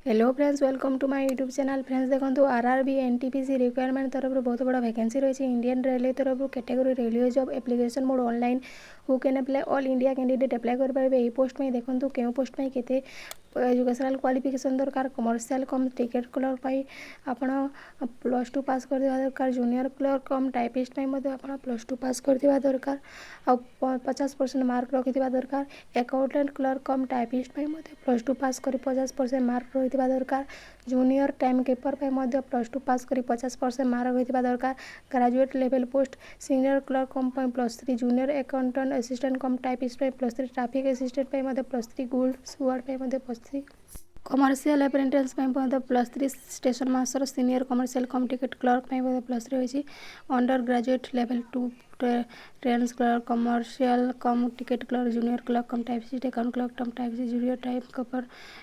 Hello friends, welcome to my YouTube channel. Friends, ଦେଖନ୍ତୁ, R R B N T P C recruitment ତରଫରୁ ବହୁତ ବଡ଼ vacancy ରହିଛି। Indian railway ତରଫରୁ category railway job, application mode online. Who can apply? All India candidate apply କରିପାରିବେ ଏହି post ପାଇଁ। ଦେଖନ୍ତୁ, କେଉଁ ପୋଷ୍ଟ ପାଇଁ କେତେ ଏଜୁକେସନାଲ୍ କ୍ୱାଲିଫିକେସନ୍ ଦରକାର। କମର୍ସିଆଲ୍ କମ୍ ଟିକେଟ୍ କ୍ଲର୍କ ପାଇଁ ଆପଣ +2 ପାସ୍ କରିଥିବା ଦରକାର। ଜୁନିୟର କ୍ଲର୍କ କମ୍ ଟାଇପିଷ୍ଟ ପାଇଁ ମଧ୍ୟ ଆପଣ +2 ପାସ୍ କରିଥିବା ଦରକାର ଆଉ 50% ମାର୍କ ରଖିଥିବା ଦରକାର। ଆକାଉଣ୍ଟାଣ୍ଟ କ୍ଲର୍କ କମ୍ ଟାଇପିଷ୍ଟ ପାଇଁ ମଧ୍ୟ +2 ପାସ୍ କରି 50% ମାର୍କ ରହିଥିବା ଦରକାର। ଜୁନିୟର ଟାଇମ୍ କିପର ପାଇଁ ମଧ୍ୟ +2 ପାସ୍ କରି 50% ମାର୍କ ରହିଥିବା ଦରକାର। Graduate level post, senior clerk cum ପାଇଁ +3, junior accountant assistant cum typist ପାଇଁ +3, ଟ୍ରାଫିକ୍ ଆସିଷ୍ଟାଣ୍ଟ ପାଇଁ ମଧ୍ୟ +3, ଗୁଡ୍ସ ଗାର୍ଡ଼ ପାଇଁ ମଧ୍ୟ +3, କମର୍ସିଆଲ୍ ଆପ୍ରେଣ୍ଟିସ୍ ପାଇଁ ମଧ୍ୟ +3, station master, senior commercial cum ticket clerk ପାଇଁ ମଧ୍ୟ +3 ରହିଛି। Under graduate level 2 trains clerk, commercial cum ticket clerk, junior clerk cum typist, account clerk cum typist, junior time keeper,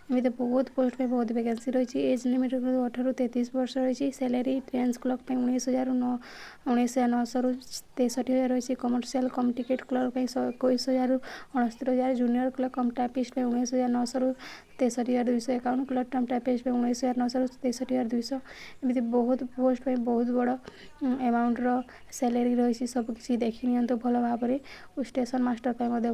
ଏମିତି ବହୁତ post ପାଇଁ ବହୁତ ଭ୍ୟାକେନ୍ସି ରହିଛି। ଏଜ୍ ଲିମିଟ୍ 18ରୁ 33 ବର୍ଷ ରହିଛି। ସାଲାରୀ ଟ୍ରେନ୍ସ କ୍ଲର୍କ ପାଇଁ 19,900ରୁ 63,000 ରହିଛି। କମର୍ସିଆଲ୍ କମ୍ ଟିକେଟ୍ କ୍ଲର୍କ ପାଇଁ 21,000ରୁ 69,000, ଜୁନିୟର କ୍ଲର୍କ କମ୍ ଟାଇପିଷ୍ଟ ପାଇଁ 19,900ରୁ 63,200, ଆକାଉଣ୍ଟ କ୍ଲର୍କ କମ୍ ଟାଇପିଷ୍ଟ ପାଇଁ 19,900ରୁ 63,200। ଏମିତି ବହୁତ ପୋଷ୍ଟ ପାଇଁ ବହୁତ ବଡ଼ ଆମାଉଣ୍ଟର ସାଲାରୀ ରହିଛି। ସବୁକିଛି ଦେଖି ନିଅନ୍ତୁ ଭଲ ଭାବରେ। ଷ୍ଟେସନ୍ ମାଷ୍ଟର ପାଇଁ ମଧ୍ୟ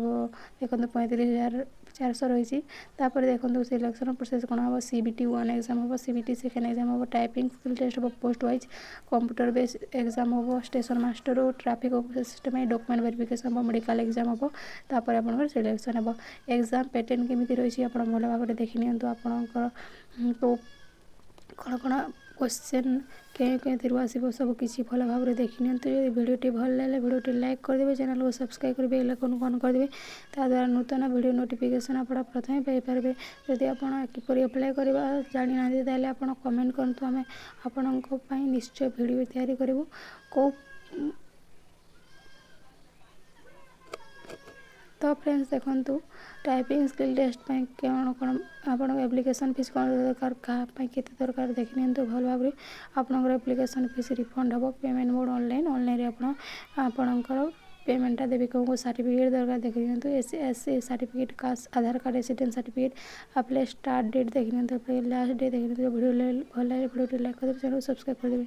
ଦେଖନ୍ତୁ, 35,400 ରହିଛି। ତାପରେ ଦେଖନ୍ତୁ, ସିଲେକ୍ସନ୍ ପ୍ରୋସେସ୍ କ'ଣ ହେବ। CBT 1 exam ହେବ, CBT second exam ହେବ, ଟାଇପିଂ ସ୍କିଲ୍ ଟେଷ୍ଟ ହେବ, post wise computer base exam ହେବ ଷ୍ଟେସନ୍ ମାଷ୍ଟର ଓ ଟ୍ରାଫିକ୍ ଅଫିସର ପାଇଁ। ଡକୁମେଣ୍ଟ ଭେରିଫିକେସନ୍ ହେବ, ମେଡ଼ିକାଲ୍ ଏକ୍ଜାମ୍ ହେବ, ତାପରେ ଆପଣଙ୍କର ସିଲେକ୍ସନ୍ ହେବ। ଏକ୍ଜାମ୍ ପ୍ୟାଟର୍ନ କେମିତି ରହିଛି, ଆପଣ ଭଲ ଭାବରେ ଦେଖି ନିଅନ୍ତୁ। ଆପଣଙ୍କର କ'ଣ କ'ଣ କ୍ୱେଶ୍ଚନ୍ କେଉଁ କେଉଁଥିରୁ ଆସିବ, ସବୁ କିଛି ଭଲ ଭାବରେ ଦେଖି ନିଅନ୍ତୁ। ଯଦି ଭିଡ଼ିଓଟି ଭଲ ଲାଗିଲେ, ଭିଡ଼ିଓଟି ଲାଇକ୍ କରିଦେବେ, ଚ୍ୟାନେଲକୁ ସବସ୍କ୍ରାଇବ୍ କରିବେ, ବେଲ୍ ଆଇକନ୍କୁ ଅନ୍ କରିଦେବେ। ତାଦ୍ୱାରା ନୂତନ ଭିଡ଼ିଓ ନୋଟିଫିକେସନ୍ ଆପଣ ପ୍ରଥମେ ପାଇପାରିବେ। ଯଦି ଆପଣ କିପରି ଆପ୍ଲାଏ କରିବା ଜାଣିନାହାନ୍ତି, ତାହେଲେ ଆପଣ କମେଣ୍ଟ କରନ୍ତୁ। ଆମେ ଆପଣଙ୍କ ପାଇଁ ନିଶ୍ଚୟ ଭିଡ଼ିଓ ତିଆରି କରିବୁ। କେଉଁ ତ ଫ୍ରେଣ୍ଡସ୍, ଦେଖନ୍ତୁ, ଟାଇପିଂ ସ୍କିଲ୍ ଟେଷ୍ଟ ପାଇଁ କ'ଣ କ'ଣ ଆପଣଙ୍କ ଆପ୍ଲିକେସନ୍ ଫିସ୍ କ'ଣ ଦରକାର, କାହା ପାଇଁ କେତେ ଦରକାର, ଦେଖି ନିଅନ୍ତୁ ଭଲ ଭାବରେ। ଆପଣଙ୍କର ଆପ୍ଲିକେସନ୍ ଫିସ୍ ରିଫଣ୍ଡ ହେବ। ପେମେଣ୍ଟ ମୋଡ଼ ଅନଲାଇନ୍। ଅନଲାଇନ୍ରେ ଆପଣ ଆପଣଙ୍କର ପେମେଣ୍ଟଟା ଦେବେ। କେଉଁ କେଉଁ ସାର୍ଟିଫିକେଟ୍ ଦରକାର, ଦେଖି ନିଅନ୍ତୁ। SC certificate, caste, Aadhaar card, resident certificate. Apply start date ଦେଖି ନିଅନ୍ତୁ, ଆପ୍ଲାଏ ଲାଷ୍ଟ ଡେଟ୍ ଦେଖି ନିଅନ୍ତୁ। ଭିଡ଼ିଓ ଭଲ ଲାଗିଲେ ଭିଡ଼ିଓଟି ଲାଇକ୍ କରିଦେବେ, ଚ୍ୟାନେଲକୁ ସବସ୍କ୍ରାଇବ୍ କରିଦେବେ।